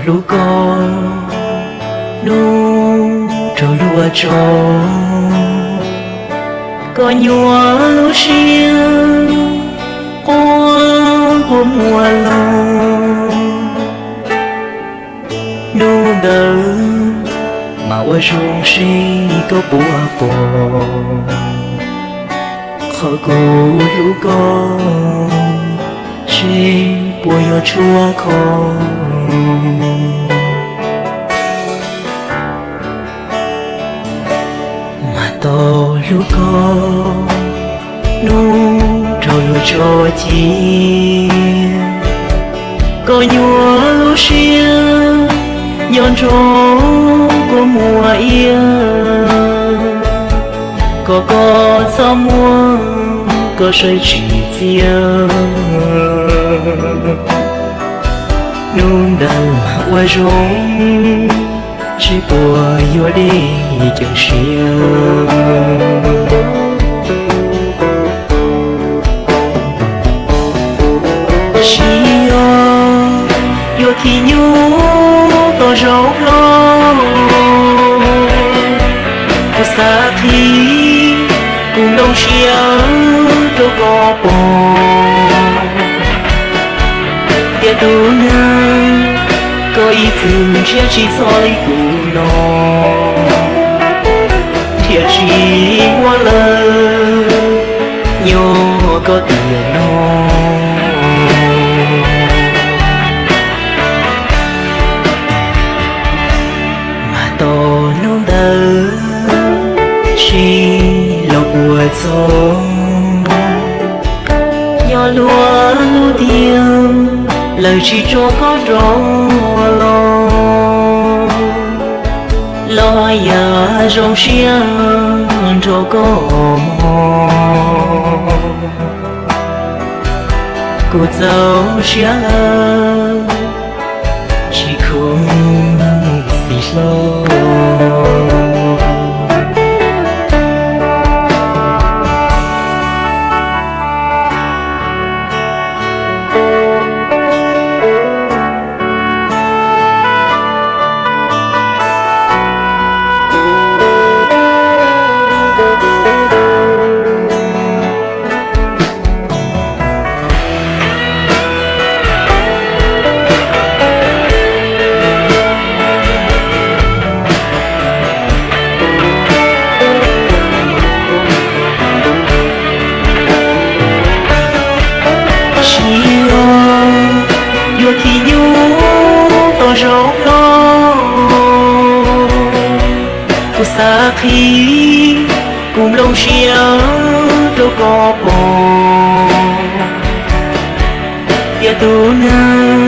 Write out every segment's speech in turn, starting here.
hlub koj hnub rau hlua tsaus, koj nyuaj lub siab quaj kua muag los. Hnub ntawd mas ua zoo seb koj puas pom qhov kuv hlub koj, seb puas yog tshuab kho. Mas tau hlub koj hnub rau hlua tsaus ci, koj nyuaj lub siab nyob nrog kua muag iab, kom koj txhob muab koj saib tsis txiaj. Hnub ntawd mas ua zoo seb puas yuav deb ceev siab. Sib yuav khi nyuj tos zaum hlo, kuv xav qhib kuv nplooj siab rau koj pom. Tiam tus neeg koj ib txwm ntshiab tsis txhob li kuv no, thiaj tsis muaj lawm nyob koj tiam no. Mas tau hnub ntawd sib los puas txog, nyob luag lub tiag lawv tsis tso koj rov los, los yam zoo siab nrog koj mog. Kuv txaus siab lawm, tsis khoom xis hlo. Sib yuav khi nyuj tos zaum hlo, kuv xav qhib kuv nplooj siab rau koj pom. Tiam tus neeg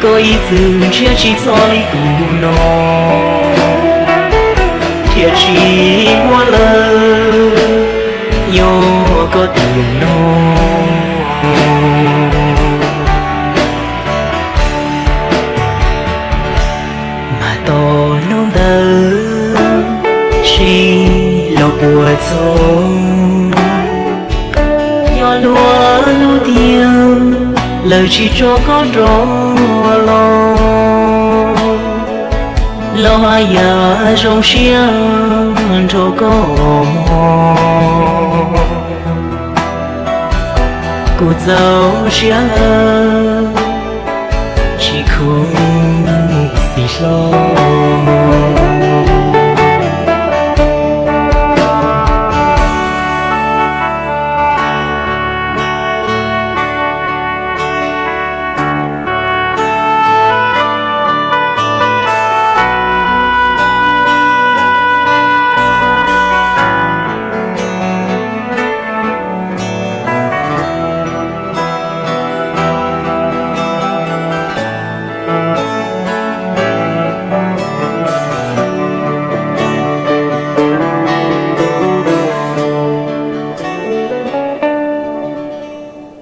koj ib txwm ntshiab tsis txhob li kuv no, thiaj tsis muaj lawm nyob koj tiam no. Mas tau hnub ntawd sib los puas txog, nyob luag lub tiag lawv tsis tso koj rov los, los haj yam zoo siab nrog koj mog. Kuv txaus siab lawm, tsis khoom xis hlo.